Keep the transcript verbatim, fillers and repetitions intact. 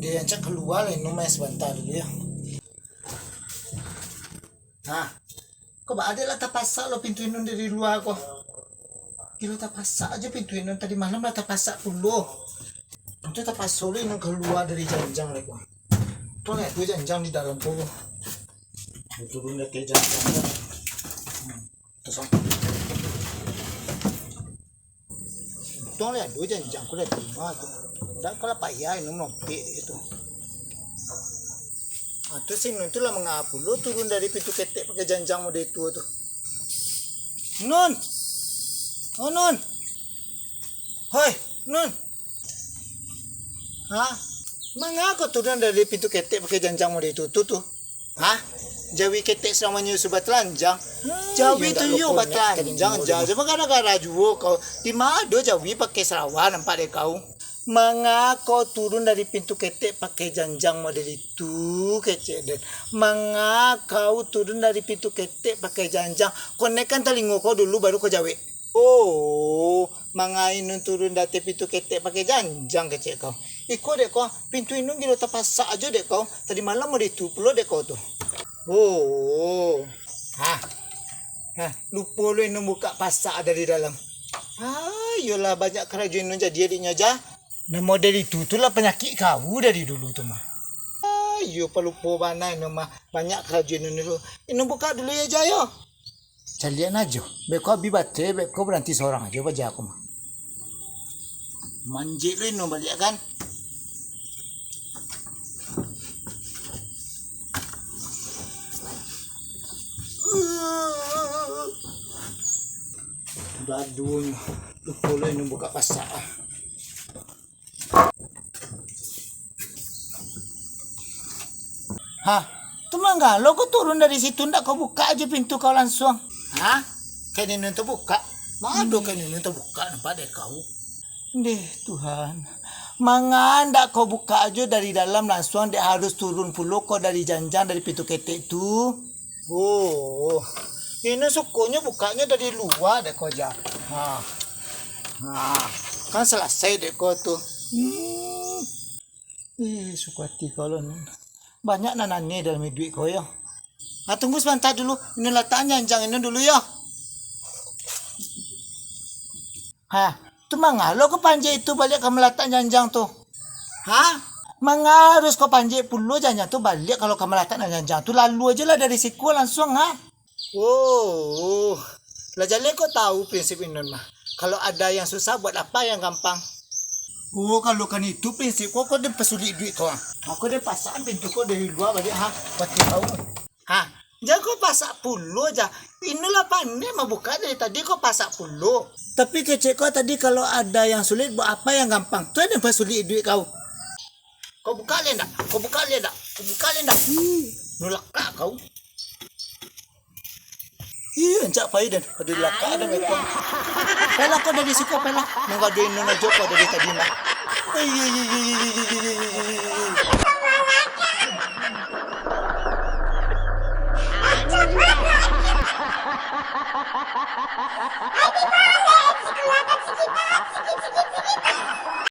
Eh, rancak kalua lah, Inun, main sabanta dulu, yo. Nah, ko baa dek lah tapasak lo pintu Inun dari lua ko. Gilo tapasak ajo pintu Inun, tadi malam lah tapasak pulo. Itu tapaso lo Inun kalua dari janjang dek ko. Tu lah tu janjang di dalam tu. Turun dari janjang. Hmm. Untuang lah ado janjang ko dari rumah tu. Ndak kalah payah Inun mampek itu. Ah, tu si Nun tu lah manga pulo turun dari pintu ketek pakai janjang model itu tu. Nun! Oh, Nun! Hoi, Nun! Ha? Manga ko turun dari pintu ketek pakai janjang model itu tu, tu? Ha? Jawi ketek salamanyo sudah batalanjang. Jawi tu yo batalanjang, ja. Cuma gara-gara juo kau. Di ma ado jawi pakai sarawa nampak dek kau? Manga kau turun dari pintu ketek pakai janjang model itu, kecek den. Manga kau turun dari pintu ketek pakai janjang? Konekkan talingo kau dulu, baru kau jawek. Oh, manga Inun turun dari pintu ketek pakai janjang, kecek kau. Iko dek kau, pintu Inun gilo tapasak ajo dek kau. Tadi malam ado itu pulo dek kau tu. Oh. Hah. Hah, lupo lo Inun bukak pasak dari dalam. Ah, iyolah, banyak karajo Inun jadi adiknyo ja. Nah, model itu tu lah panyakik kau dari dulu tu mah. Ah, iyo, palupo bana Inun mah. Banyak karajo Inun dulu. Inun bukak dulu yo, ja, yo. Caliak ajo, beko abih baterai, beko baranti sorang ajo paja ko mah. Manjek lo Inun baliak kan. Dadonyo, lupo lo Inun bukak pasak. Hah? Tu manga lo kau turun dari situ, ndak kau bukak ajo pintu kau lansuang? Hah? Kain Inun tabukak? Ma ado kain Inun tabukak nampak dek kau? Deh, Tuhan. Manga ndak kau bukak ajo dari dalam lansuang, dek harus turun pulo kau dari janjang dari pintu ketek tu? Oh, Inun sukonyo bukaknyo dari lua dek ko ja. Ha. Ha. Kan salasai dek ko tu. Hmm. Eh, suko ati kau lo, Nun. Banyak nan aneh dalam iduik kau yo. Ha, tunggu sabanta dulu. Inun latak janjang Inun dulu yo. Ha, tu manga lo kau panjek itu baliak ka malatak janjang tu? Ha? Manga harus kau panjek pulo janjang tu baliak kalau ka malatak janjang tu? Lalu ajo lah dari siko lansuang, ha? Oh, lah jaleh kau tahu prinsip Inun mah. Kalau ada yang susah, buat apa yang gampang. Oh, kalau kan itu prinsip kau, kau den pasulik iduik kau, ha. Aku den pasak pintu kau dari lua baliak, ha. Pati kau. Ha, jan kau pasak pulo ja. Inun lah pandai mambukak dari tadi, kau pasak pulo. Tapi kecek kau tadi, kalau ada yang sulit, buat apa yang gampang. Tu nan pasulik iduik kau. Kau bukak lai ndak? Kau bukak lai ndak? Kau bukak lai ndak? Hmm, nulakak kau. Ih, rancak pai den. Ado lakak den, beko. Pailah kau dari siko, pailah. Manggaduah Inun ajo kau dari tadi mah. Ai, ai, ai, ai, ai, ai, ai, ai, ai, ai.